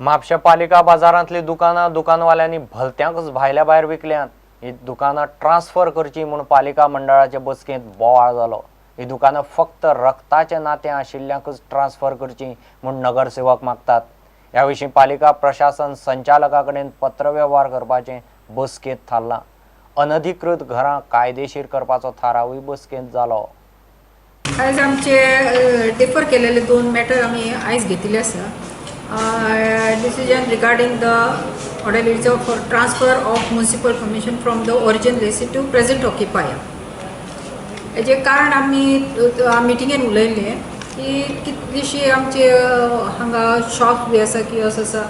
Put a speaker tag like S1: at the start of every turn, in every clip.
S1: म्हापशें पालिका बाजारांतली दुकानां दुकानवाल्यांनी भलत्यांकच भायल्या भायर विकल्यांत. ही दुकानां ट्रान्सफर करची म्हूण पालिका मंडळाचे बसकेंत बोवाळ जालो. ही दुकानां फक्त रक्ताचें नातें आशिल्ल्यांकच ट्रान्सफर करची म्हूण नगरसेवक मागतात. ह्या विशीं पालिका प्रशासन संचालका कडेन पत्रवेव्हार करपाचें बसकेंत थारलां. अनधिकृत घरां कायदेशीर करपाचो थारावूय बसकेंत जालो.
S2: आयज आमचे डिफर केलेले दोन मॅटर आमी आयज घेतिल्ले आसा. Decision regarding the ordinance for transfer of municipal permission from the origin lessee to present occupier. हेजें कारण आमी मिटिंगेन उलयल्लें की कितलीशी आमचे हांगा शॉप बी आसा की असो आसा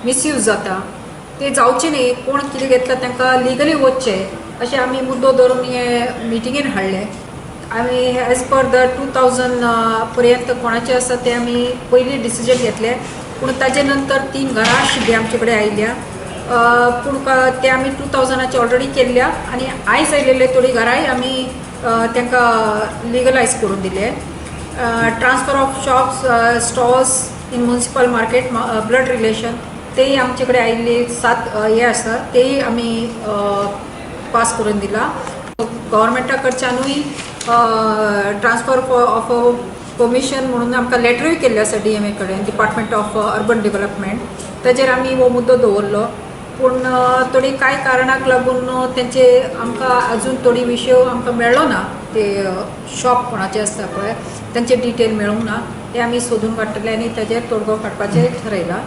S2: मिसयूज जाता, ते जावचे न्ही, कोण कितें घेतला तांकां लिगली वचचें अशें आमी मुद्दो धरून हे मिटिंगेन हाडलें. आमी एज पर the 2000 पर्यंत कोणाचें आसा तें आमी पयलीं डिसिजन घेतलें, पूण ताजे नंतर 3 घरां आशिल्लीं आमचे कडेन आयल्या, पूण ते आमी 2000 ऑलरेडी केल्ल्या आनी आयज आयलेले थोडीं घरांय आमी तांकां लिगलायज करून दिले. Transfer of shops stalls in municipal market blood relation तेय आमचे कडेन आयिल्ले 7 हे आसा तेय आमी पास करून दिला. गव्हर्मेंटा कडच्यानूय ट्रान्सफर ऑफ परमिशन म्हणून आमकां लेटरूय केल्ले आसा DMA कडेन, डिपार्टमेंट ऑफ अर्बन डेव्हलपमेंट, ताजेर आमी हो मुद्दो दवरलो. पूण थोडी कांय कारणाक लागून तेंचे आमकां अजून थोडी विशय आमकां मेळ्ळो ना, ते शॉप कोणाचे आसता पळय तेंचे डिटेल मेळूंक ना, ते आमी सोदून काडटले आनी ताजेर तोडगो काडपाचें ठरयलां.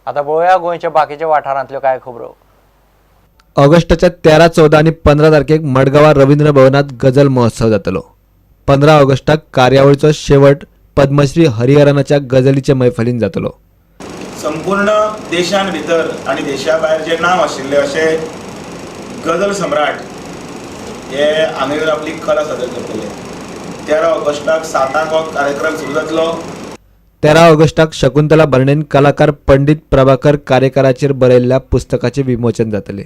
S1: आतां पळोवया गोंयच्या बाकीच्या वाठारांतल्यो कांय खबरो.
S3: ऑगस्टाच्या 13, 14 आनी 15 तारखेक मडगांवां रवींद्र भवनात गझल महोत्सव जातलो. 15 ऑगस्टाक कार्यावळीचो शेवट पद्मश्री हरिहरनाच्या गझलीचे मैफलीन जातलो.
S4: संपूर्ण देशान भितर आनी देशा भायर जे नांव आशिल्ले अशे गझल सम्राट हे हांगा येवन आपली कला सादर करतले. 13 ऑगस्टाक 7 हो कार्यक्रम सुरू जातलो.
S3: 13 ऑगस्टाक शकुंतला भरणेन कलाकार पंडित प्रभाकर कारेकराचेर बरयल्ल्या पुस्तकाचें विमोचन जातलें.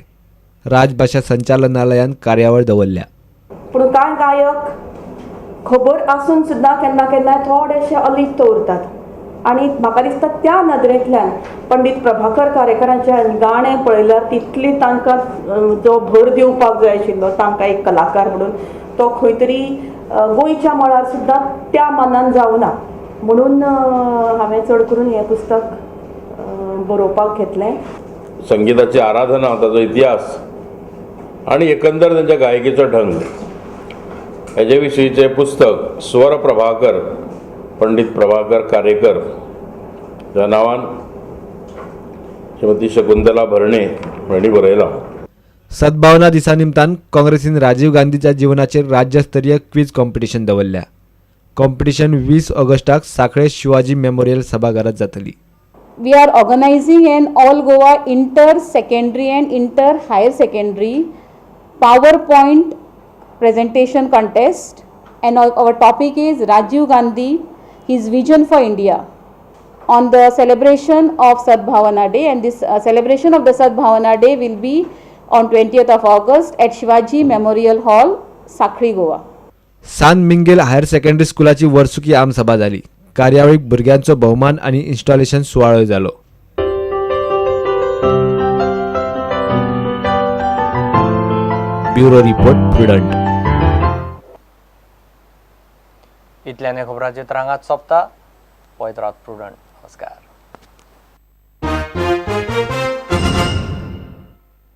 S3: राजभाशा संचालनालयान कार्यावळ दवरल्या.
S5: पूण कांय गायक खबर आसून सुद्दां केन्ना केन्नाय थोडेशे अलिप्त उरतात आनी म्हाका दिसता त्या नदरेंतल्यान पंडित प्रभाकर कारेकरांचें गाणें पळयल्यार तितली तांकां जो भर दिवपाक जाय आशिल्लो तांकां एक कलाकार म्हणून तो खंय तरी गोंयच्या मळार सुद्दां त्या मानान जावना म्हणून हांवें चड करून हें पुस्तक बरोवपाक घेतलें.
S6: संगीताची आराधना, ताचो इतिहास आनी एकंदर तांच्या गायकीचो ढंग हेजे विशींचें पुस्तक स्वर प्रभाकर पंडित प्रभाकर कारेकर ह्या नांवान श्रीमती शकुंतला भरणे हांणी बरयलां.
S3: सद्भावना दिसा निमतान काँग्रेसीन राजीव गांधीच्या जीवनाचेर राज्यस्तरीय क्वीज कॉम्पिटिशन दवरल्या. कॉम्पिटिशन 20 ऑगस्टाक साखळे शिवाजी मेमोरियल सभाघरात जातली.
S7: We are organizing an all Goa inter secondary and inter higher secondary PowerPoint presentation contest, and our topic is Rajiv Gandhi, his vision for India, on the celebration of Sadbhavana Day, and this celebration of the Sadbhavana Day will be on 20th of August at Shivaji Memorial Hall, Sakhri, Goa.
S3: San Miguel higher secondary स्कुलाची वर्सुकी आमसभा जाली. कार्यावळीक भुरग्यांचो भोवमान आनी installation सुवाळो जालो. Bureau report, Prudent.
S1: इतल्याने खबरांचे रांगात सोंपता. पळयत रावत प्रुडंट. नमस्कार.